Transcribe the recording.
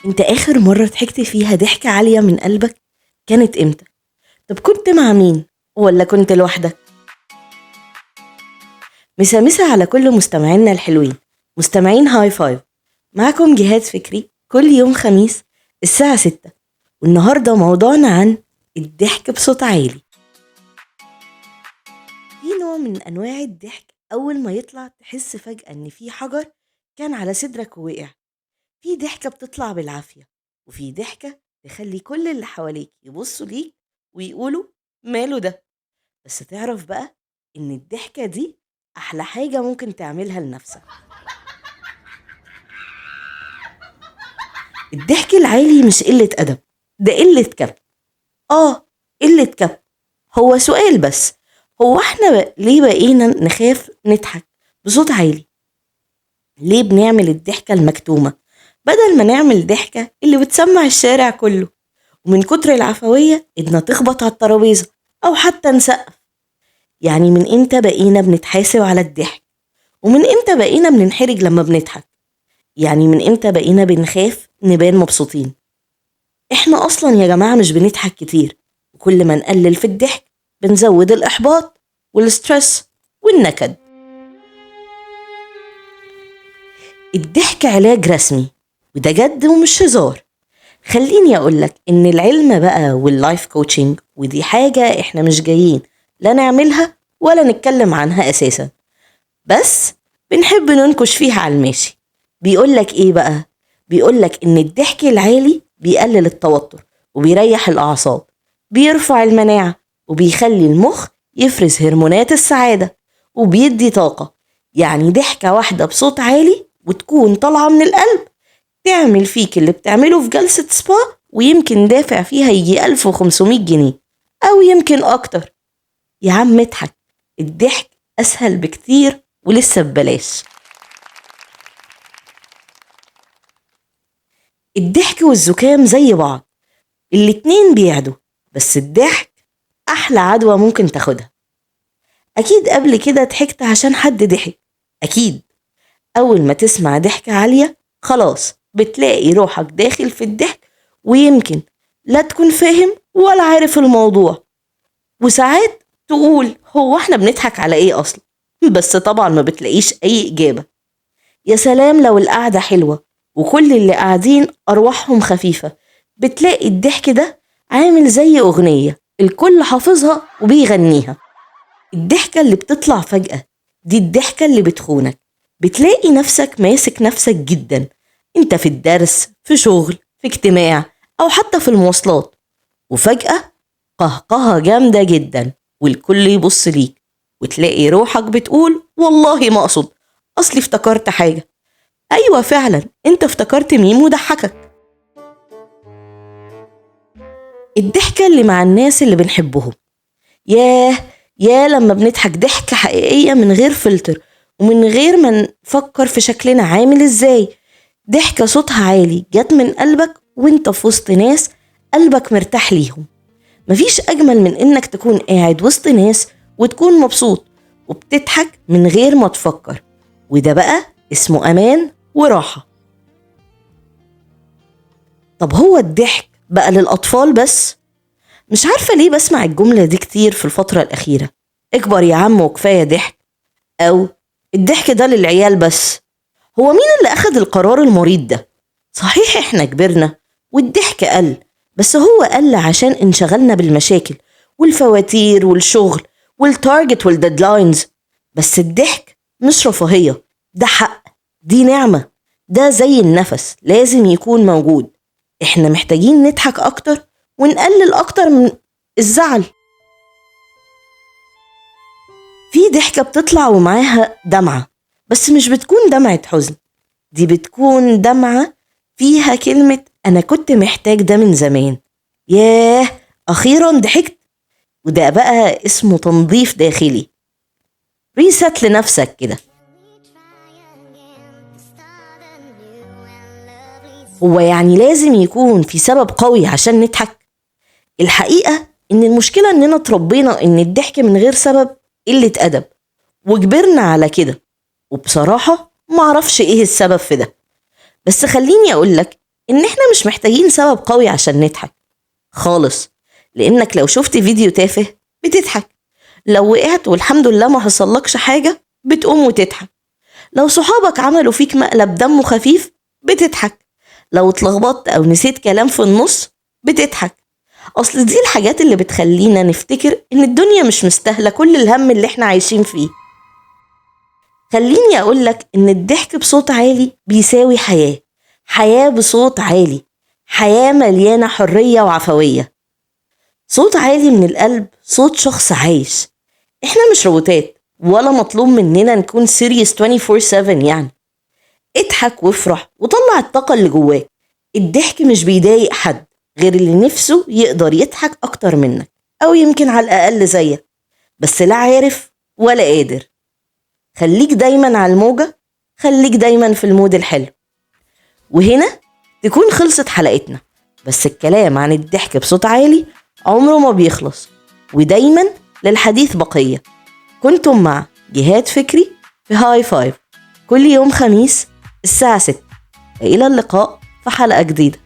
انت اخر مرة ضحكت فيها ضحكة عالية من قلبك كانت امتى؟ طب كنت مع مين ولا كنت لوحدك؟ مسا على كل مستمعينا الحلوين، مستمعين هاي فايف. معكم جهاد فكري كل يوم خميس الساعة 6، والنهاردة موضوعنا عن الضحك بصوت عالي. في نوع من أنواع الضحك أول ما يطلع تحس فجأة إن في حجر كان على صدرك ووقع. في ضحكة بتطلع بالعافية، وفي ضحكة تخلي كل اللي حواليك يبصوا ليك ويقولوا ماله ده. بس تعرف بقى إن الضحكة دي أحلى حاجة ممكن تعملها لنفسك. الضحك العالي مش قلة أدب، ده قلة كبت. قلة كبت. هو سؤال بس، هو احنا ليه بقينا نخاف نضحك بصوت عالي؟ ليه بنعمل الضحكة المكتومة بدل ما نعمل ضحكة اللي بتسمع الشارع كله؟ ومن كتر العفوية إدنا تخبط على الترابيزة أو حتى نسقف. يعني من إمتى بقينا بنتحاسب على الضحك؟ ومن إمتى بقينا بننحرج لما بنضحك؟ يعني من إمتى بقينا بنخاف نبان مبسوطين؟ إحنا أصلا يا جماعة مش بنضحك كتير، وكل ما نقلل في الضحك بنزود الإحباط وال stress والنكد. الضحك علاج رسمي، وده جد ومش هزار. خليني أقولك إن العلم بقى وال life coaching، ودي حاجة إحنا مش جايين لا نعملها ولا نتكلم عنها أساسا، بس بنحب ننكش فيها على الماشي. بيقولك إيه بقى؟ بيقولك إن الضحك العالي بيقلل التوتر وبيريح الأعصاب، بيرفع المناعة، وبيخلي المخ يفرز هرمونات السعادة، وبيدي طاقة. يعني ضحكة واحدة بصوت عالي وتكون طالعة من القلب تعمل فيك اللي بتعمله في جلسة سبا، ويمكن دافع فيها يجي 1500 جنيه أو يمكن أكتر. يا عم اضحك، الضحك أسهل بكتير ولسه ببلاش. الضحك والزكام زي بعض، الاتنين بيعدوا، بس الضحك أحلى عدوى ممكن تاخدها. أكيد قبل كده ضحكت عشان حد ضحك، أكيد. أول ما تسمع ضحكة عالية خلاص بتلاقي روحك داخل في الضحك، ويمكن لا تكون فاهم ولا عارف الموضوع، وساعات تقول هو احنا بنضحك على ايه اصلا؟ بس طبعا ما بتلاقيش اي اجابة. يا سلام لو القعدة حلوة وكل اللي قاعدين ارواحهم خفيفة، بتلاقي الضحك ده عامل زي اغنية الكل حافظها وبيغنيها. الضحكة اللي بتطلع فجأة دي الضحكة اللي بتخونك، بتلاقي نفسك ماسك نفسك جدا، انت في الدرس، في شغل، في اجتماع، او حتى في المواصلات، وفجأة قهقهة جامدة جدا والكل يبص ليك، وتلاقي روحك بتقول والله ما اقصد، اصلي افتكرت حاجة. ايوه فعلا انت افتكرت ميم وضحكك. الضحكة اللي مع الناس اللي بنحبهم، ياه يا لما بنضحك ضحكة حقيقية من غير فلتر ومن غير ما نفكر في شكلنا عامل ازاي، ضحكة صوتها عالي جت من قلبك وانت في وسط ناس قلبك مرتاح ليهم. مفيش أجمل من إنك تكون قاعد وسط ناس وتكون مبسوط وبتضحك من غير ما تفكر، وده بقى اسمه أمان وراحة. طب هو الضحك بقى للأطفال بس؟ مش عارفة ليه بسمع الجملة دي كتير في الفترة الأخيرة، اكبر يا عم وكفاية ضحك، أو الضحك ده للعيال بس. هو مين اللي أخد القرار المريض ده؟ صحيح إحنا كبرنا والضحك قل، بس هو قل عشان انشغلنا بالمشاكل والفواتير والشغل وال target وال deadlines. بس الضحك مش رفاهية، ده حق، دي نعمة، ده زي النفس لازم يكون موجود. احنا محتاجين نضحك أكتر ونقلل أكتر من الزعل. في ضحكة بتطلع ومعاها دمعة، بس مش بتكون دمعة حزن، دي بتكون دمعة فيها كلمة أنا كنت محتاج ده من زمان، ياه أخيرا ضحكت. وده بقى اسمه تنظيف داخلي، ريست لنفسك كده. هو يعني لازم يكون في سبب قوي عشان نضحك؟ الحقيقة إن المشكلة إننا تربينا إن الضحك من غير سبب قلة أدب، وكبرنا على كده، وبصراحة معرفش إيه السبب في ده. بس خليني أقولك إن إحنا مش محتاجين سبب قوي عشان نضحك خالص، لأنك لو شفت فيديو تافه بتضحك، لو وقعت والحمد لله ما حصلكش حاجة بتقوم وتضحك، لو صحابك عملوا فيك مقلب دمه خفيف بتضحك، لو اتلخبطت أو نسيت كلام في النص بتضحك. أصل دي الحاجات اللي بتخلينا نفتكر إن الدنيا مش مستاهلة كل الهم اللي احنا عايشين فيه. خليني أقولك إن الضحك بصوت عالي بيساوي حياة، حياة بصوت عالي، حياة مليانة حرية وعفوية. صوت عالي من القلب، صوت شخص عايش. احنا مش روبوتات ولا مطلوب مننا نكون serious 24/7 يعني. اضحك وافرح وطلع الطاقة اللي جواك. الضحك مش بيضايق حد غير اللي نفسه يقدر يضحك أكتر منك، أو يمكن على الأقل زيك، بس لا عارف ولا قادر. خليك دايما على الموجة، خليك دايما في ال mood الحلو. وهنا تكون خلصت حلقتنا، بس الكلام عن الضحك بصوت عالي عمره ما بيخلص، ودايما للحديث بقية. كنتم مع جهاد فكري في High Five كل يوم خميس الساعة 6. إلى اللقاء في حلقة جديدة.